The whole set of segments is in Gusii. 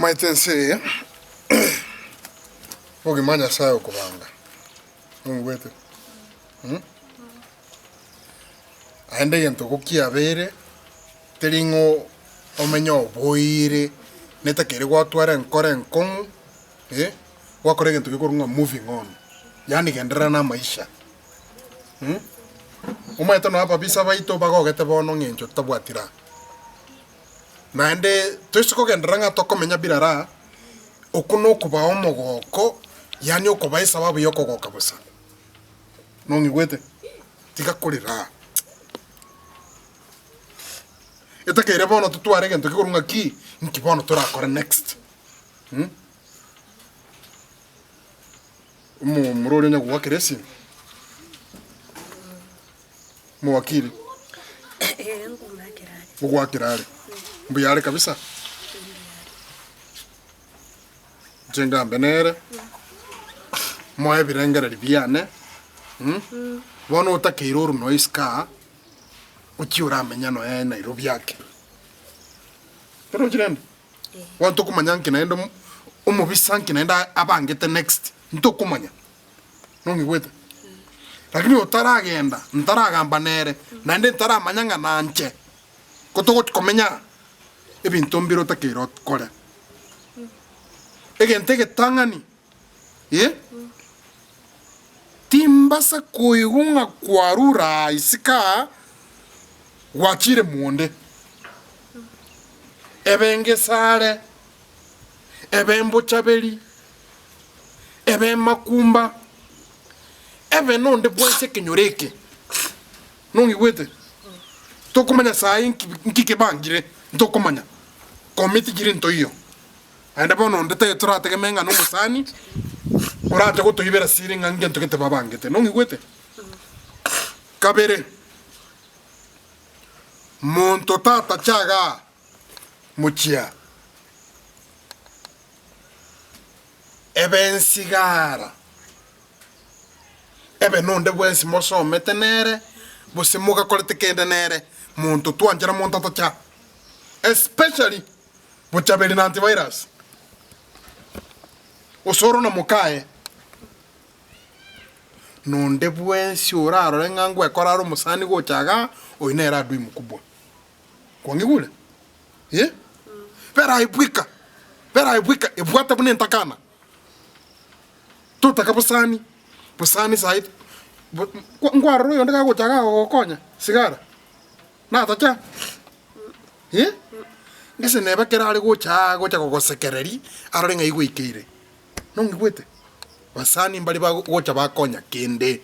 Omanyete ense eye, obogima Nyasaye okobanga, nongwete? Naende egento gokiabeire, teri ng'o omenye oboire, netakeire gwatwara enkoro enkong'u, eh, gwakora egento gekorwa ng'a moving on, yaani genderera na amaisha. Omanyete nonye ababisa baito bagogete bono ng'encho totabwati raha. Naende toise kogenderera ng'a tokomenya bila raha, okwo nokobaa omogoko, yaani okobaa esababu ya okogoka bosa. Nong'igwete? Tiga korera. Etakeire bono totware egento kekorwa ng'a ki, nki bono torakore next? Omomura oria onya goakera esimi, omowakili, Ee, nkomoakera are. ogoakera are, mbuya are kabisa? Inche ngambe nere, moe ebirengereri biane, bono otakeire orwe noe isiko aa, ochie oramenya noe Nairobi ake. Torochi rende? Bono tokomanya nki naende omo- omobisa nki naende abangete next, ntokomanya, nong'igwete? Lakini otaragenda, ntaragamba nere, naende ntaramanya ng'a nanche, ko togochi komenya aa, ebinto mbire otakeire okore. Egento egetang'ani, eh, timbasa koigwa ng'a kwarure aa isiko aa, gwachire mwonde. Ebe ngesare, ebe mbochaberi, ebe makumba, ebe nonde bwensi ekenyoro eke. Nong'igwete? Tokomanya saii nki nki kebangire, ntokomanya. Komiti chire ntoiyo. Naende bono onde taiyo torategemee ng'a nomosani, orache gotoibera siri ng'a ngento gete babangete. Nong'igwete? Kabere, monto tatacha igaa mochia ebe ensigara, ebe nonde bwensi mosomete nere, gose mogakorete kende nere, monto twanchera monto atacha, especially bochaberi na antivirus, osoro na mokaye. Nonde bwensi orarore ng'a ngwekora are omosani gocha igaa, oyo nere adui mkubwa. Kwang'igure? Eh? Bera aye bweka, bera aye bweka, ebwate buna entakana. Totaka bosani, bosani sayi, bo- kwa- nkwarora oyonde kagocha igaa gogokonya, sigara, natacha? Eh? Gese neba ekero are gocha aa gocha gogosekereria, arore ng'ai gwaikeire. Nong'igwete? Basani mbare bagocha bakonya kende.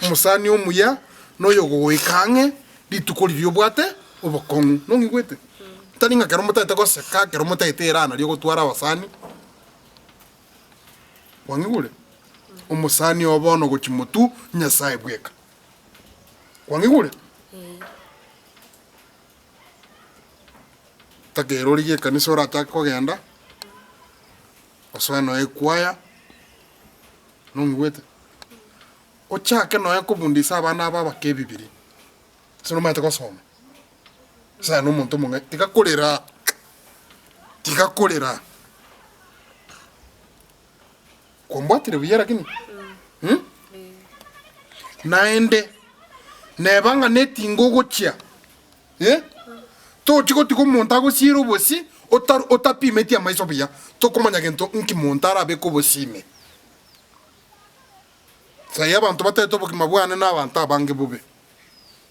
Omosani omuya noyogogoika ang'e rituko riria obwate obokong'u. Nong'igwete? Tari ng'a ekero motagete goseka, ekero motagete eraha nario ogotwara abasani. Kwang'igure? Omosani oo bono gochia motwe, Nyasaye bweka. Kwang'igure? Takera origie ekanisa orachake kogenda, osoe nonya ekwaya, nong'igwete? Ochake nonya kobundisa abana aba abake ebibiri, ase nomanyete gosoma, ase aye na omonto omong'aini, tiga korera, tiga korera. Kwambwatire buya lakini? Mh? Naende, neba ng'a netinga ogochia. Eh? Tochi gotiga omonto agosiere obosie otar otapimeti amaiso buya, tokomanya gento nki monto arabeke obosie ime. Sai abanto batete obogima bwane na abanto abange bobe.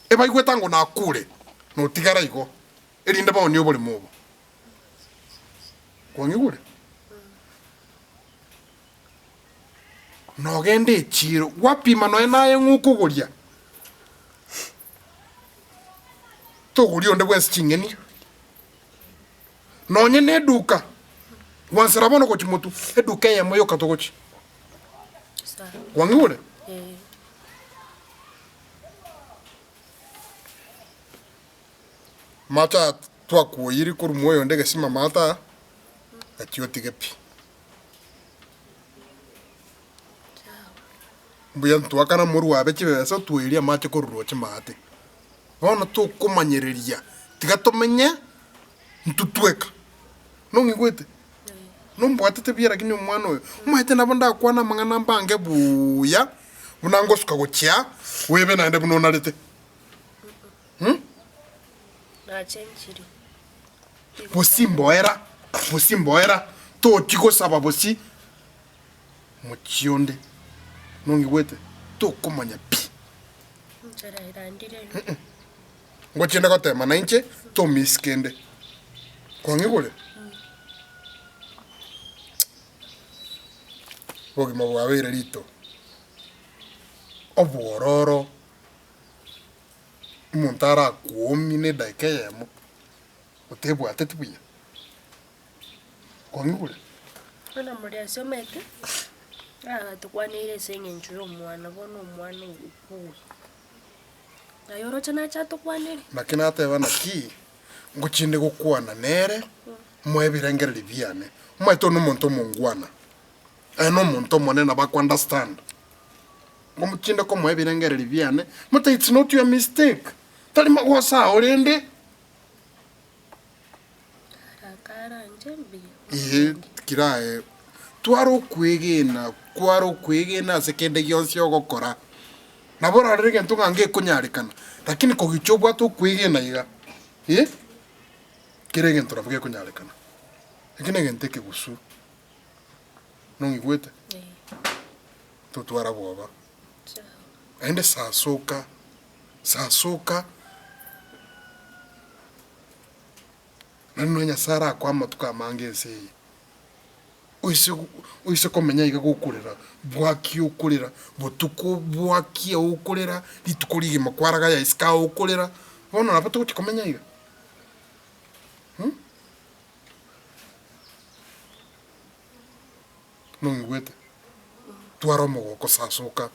Ebaigwete ango nakure, notigara igo, erinde baonie oboremo obo. Kwang'igure? Nogende echiiro, gwapima nonya naye ng'a okogoria. Togoria onde bwensi ching'eni, nonye na eduka, gwansera bono gochia motwe, eduka eyemo yoka togochia. Kwang'igure? Amache aya twakuoyirie korwa moyo onde egesima amato aya, gachia otige pi. Mbuya ntwakana morwabe chibesa otwerie amache korwa roche maate. Bono tokomanyereria, tiga tomenye ntwe tweka. Nong'igwete? Nombwatete buya lakini omwana oyo, omanyete nabo ndakwane amang'ana mbange buya, buna ngosuka gochia, oebe naende buna onarete. Nachenchirie. Bosi mboera, bosi mboera, tochi gosaba bosi mochie onde, nong'igwete? Tokomanya pi. Enchera erandire ere. Ngochende gotema nainche tomiss kende. Kwang'igure? Obogima bwabeire rito, obwororo, omonto arakuomie na edageka eyemo, otebwateti buya. Kwang'igure? Bono omorisia omanyete, agatokwaneire ase eng'encho ya omwana, bono omwana okure. Aye oroche nache atokwanere? Naki nateba naki, ngochinde gokwana nere, moe ebirengererio biane. Omanyete oyo nomonto omongwana, aye nomonto omonene nabo ako understand. Ngochinde komoa ebirengererio biane, motebi it's not your mistake, tari magoso ao rende. Akaranche mbuya. Eeh kera aye, twara okwegena, kwara okwegena ase kende gionsi ogokora. Nabo orarore egento ng'a ngekonyarekana, lakini kogicha obwate okwegena iga, eh, kera egento nabo gekonyarekana. Eki na egento ekegusu, nong'igwete? Totwara bwoba. Naende sasoka, sasoka. Naende nonya Nyasae arakoe amatuko amange ense eye, oise oise komenya iga gokorera, bwakia okorera, botuko bwakia okorera, rituko rigima kwaragaya isiko aye okorera, bono nabo togochia komenya iga mh. Nong'igwete? Twara omogoko sasoka.